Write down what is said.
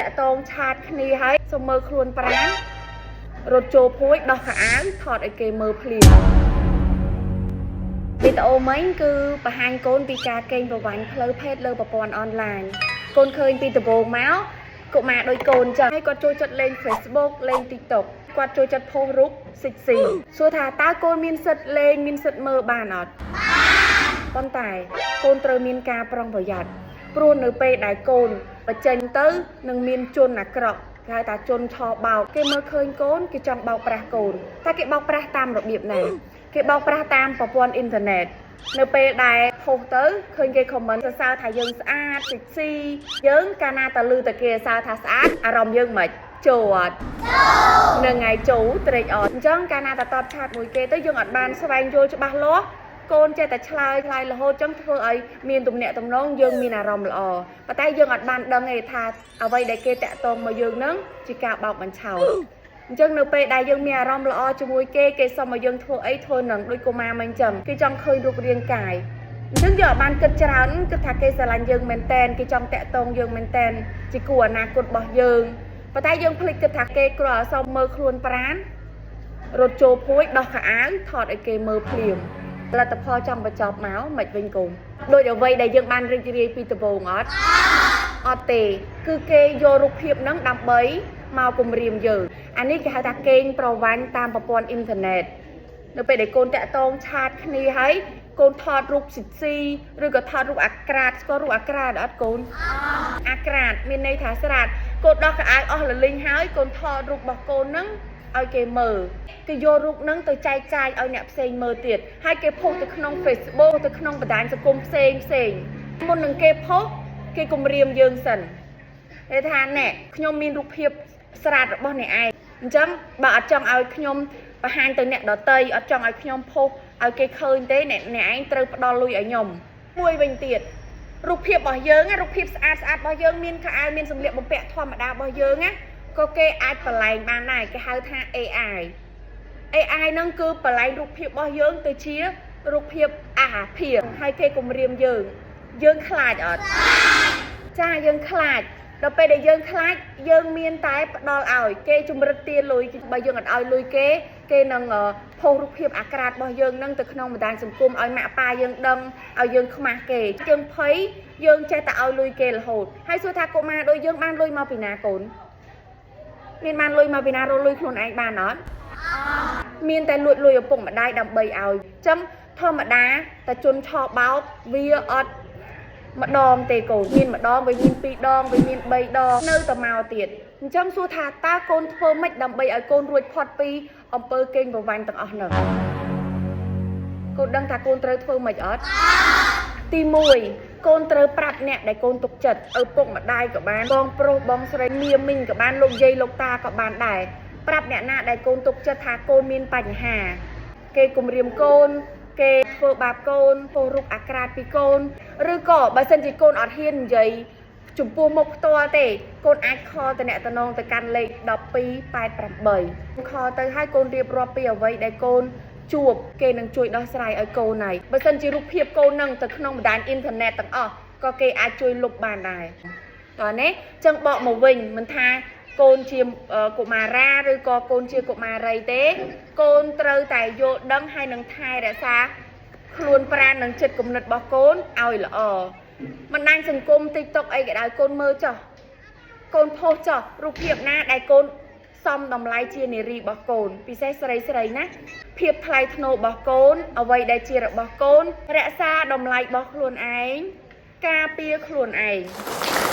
តាក់តង chat គ្នាហើយសុំមើលខ្លួនប្រាណរត់ចូលភួយដោះខោអាវថតឲ្យគេមើលភ្លាមវីដេអូមិញគឺបង្ហាញកូនពីការកេងប្រវ័ញ្ចផ្លូវភេទលើប្រព័ន្ធអនឡាញកូនឃើញពីដំបូងមកកុមារដូចកូនចឹងហើយគាត់ចូលចិត្តលេង Facebook លេង TikTok គាត់ចូលចិត្ត post រូប sexy សួរថាតើកូនមានសិទ្ធិលេងមានសិទ្ធិមើលបានអត់ប៉ុន្តែកូនត្រូវមានការប្រុងប្រយ័ត្នព្រោះនៅពេលដែលកូនបញ្ចេញទៅនឹងមានជនអាក្រក់គេហៅថាជនឆបោកគេមើលឃើញកូនគេចង់បោកប្រាស់កូនតែគេបោកប្រាស់តាមរបៀបណាគេបោកប្រាស់តាមប្រព័ន្ធអ៊ីនធឺណិតនៅពេលដែល post ទៅឃើញគេ comment សរសើរថាយើងស្អាត sexy យើងកាលណាតលឺតែគេសរសើរថាស្អាតអារម្មណ៍យើងមិនចូលអត់ នឹងថ្ងៃចូលត្រេកអរអញ្ចឹងកាលណាតតប chat មួយគេទៅយើងអត់បានស្វែងយល់ច្បាស់លាស់កូនចេះតែឆ្លើយឆ្លើយរហូតចឹងធ្វើឲ្យមានទំនាក់ទំនងយើងមានអារម្មណ៍ល្អប៉ុន្តែយើងអត់បានដឹងទេថាអ្វីដែលគេតាក់ទងមកយើងនឹងជាការបោកបញ្ឆោតអញ្ចឹងនៅពេលដែលយើងមានអារម្មណ៍ល្អជាមួយគេគេសុំឲ្យយើងធ្វើអីធ្វើនឹងដូចកុមារមិនអញ្ចឹងគេចង់ឃើញរូបរាងកាយអញ្ចឹងយើងអត់បានគិតច្រើនគិតថាគេស្រឡាញ់យើងមែនតែនគេចង់តាក់ទងយើងមែនតែនជាគូអនាគតរបស់យើងប៉ុន្តែយើងភ្លេចគិតថាគេគ្រាន់តែសុំមើលខ្លួនប្រាណរត់ចូលភួយដោះខោអាវថតឲ្យគេមើលភ្លាមលទ្ធផលចង់បញ្ចប់មកមិនវិញកូនដូចអ្វីដែលយើងបានរីករាយពីដំបូងអត់អត់ទេគឺគេយករូបភាពហ្នឹងដើម្បីមកគំរាមយើងអានេះគេហៅថាកេងប្រវ័ញ្ចតាមប្រព័ន្ធអ៊ីនធឺណិតនៅពេលដែលកូនតាក់ទង chat គ្នាហើយកូនថតរូបស៊ីស៊ីឬក៏ថតរូបអាក្រាតស្គាល់រូបអាក្រាតអត់កូនអាក្រាតមានន័យថាស្រាតកូនដោះខោអាវអស់លលីងហើយកូនថតរូបរបស់កូនហ្នឹងឲ្យគេមើលគេយករូបហ្នឹងទៅចែកចាយឲ្យអ្នកផ្សេងមើលទៀតហើយគេ post ទៅក្នុង Facebook ទៅក្នុងបណ្ដាញសង្គមផ្សេងផ្សេងមុននឹងគេ post គេគំរាមយើងសិនគេថាណែខ្ញុំមានរូបភាពស្រាតរបស់អ្នកឯងអញ្ចឹងបើអត់ចង់ឲ្យខ្ញុំបង្ហាញទៅអ្នកដទៃអត់ចង់ឲ្យខ្ញុំ post ឲ្យគេឃើញទេអ្នកអ្នកឯងត្រូវផ្ដល់លុយឲ្យខ្ញុំមួយវិញទៀតរូបភាពរបស់យើងណារូបភាពស្អាតស្អាតរបស់យើងមានខោអាវមានសម្លៀកបំពាក់ធម្មតារបស់យើងណាក៏គេអាចបលែងបានដែរគេហៅថា AI AI ហ្នឹងគឺបលែងរូបភាពរបស់យើងទៅជារូបភាពអាហាភាពហើយគេគំរាមយើងយើងខ្លាចអត់ចាយើងខ្លាចដល់ពេលដែលយើងខ្លាចយើងមានតែផ្ដល់ឲ្យគេជំរិតទាលុយបើយើងអត់ឲ្យលុយគេគេនឹង post រូបភាពអាក្រាតរបស់យើងនឹងទៅក្នុងបណ្ដាញសង្គមឲ្យម៉ាក់ប៉ាយើងដឹងឲ្យយើងខ្មាស់គេយើងភ័យយើងចេះតែឲ្យលុយគេរហូតហើយសួរថាកុមារដូចយើងបានលុយមកពីណាកូនមានបានលុយមកពីណារកលុយខ្លួនឯងបានអត់មានតែលួចលុយឪពុកម្ដាយដើម្បីឲ្យអញ្ចឹងធម្មតាតែជនឆបោកវាអត់ម្ដងទេកូនមានម្ដងវាមានពីរដងវាមានបីដងនៅតែមកទៀតអញ្ចឹងសួរថាតើកូនធ្វើម៉េចដើម្បីឲ្យកូនរួចផុតពីអំពើកេងប្រវ័ញ្ចទាំងអស់ហ្នឹងកូនដឹងថាកូនត្រូវធ្វើម៉េចអត់ទី1កូនត្រូវប្រាប់អ្នកដែលកូនទុកចិត្តឪពុកម្ដាយក៏បានបងប្រុសបងស្រីមៀមីងក៏បានលោកយាយលោកតាក៏បានដែរប្រាប់អ្នកណាដែលកូនទុកចិត្តថាកូនមានបញ្ហា គេគំរាមកូន គេធ្វើបាបកូនពោរូបអាក្រាតពីកូនឬក៏បើសិនជាកូនអត់ហ៊ាននិយាយចំពោះមុខផ្ទាល់ទេកូនអាច call តំណតំណងទៅកាន់លេខ1288 call ទៅឲ្យកូនរៀបរាប់ពីអ្វីដែលកូនជួបគេនឹងជួយដោះស្រាយឲ្យកូនហើយបើសិនជារូបភាពកូននឹងទៅក្នុងបណ្ដាញអ៊ីនធឺណិតទាំងអស់ក៏គេអាចជួយលុបបានដែរតោះនេះចឹងបកមកវិញមិនថាកូនជាកុមារាឬក៏កូនជាកុមារីទេ កូនត្រូវតែយល់ដឹងហើយនឹងថែរក្សាខ្លួនប្រាណនិងចិត្តគំនិតរបស់កូនឲ្យល្អបណ្ដាញសង្គម TikTok អីក៏ដោយកូនមើលចុះកូន post ចុះរូបភាពណាដែលកូនសមតម្លៃជានារីរបស់កូនពិសេសស្រីស្រីណាភាពថ្លៃថ្នូររបស់កូនអ្វីដែលជារបស់កូនរក្សាតម្លៃរបស់ខ្លួនឯងការពារខ្លួនឯង។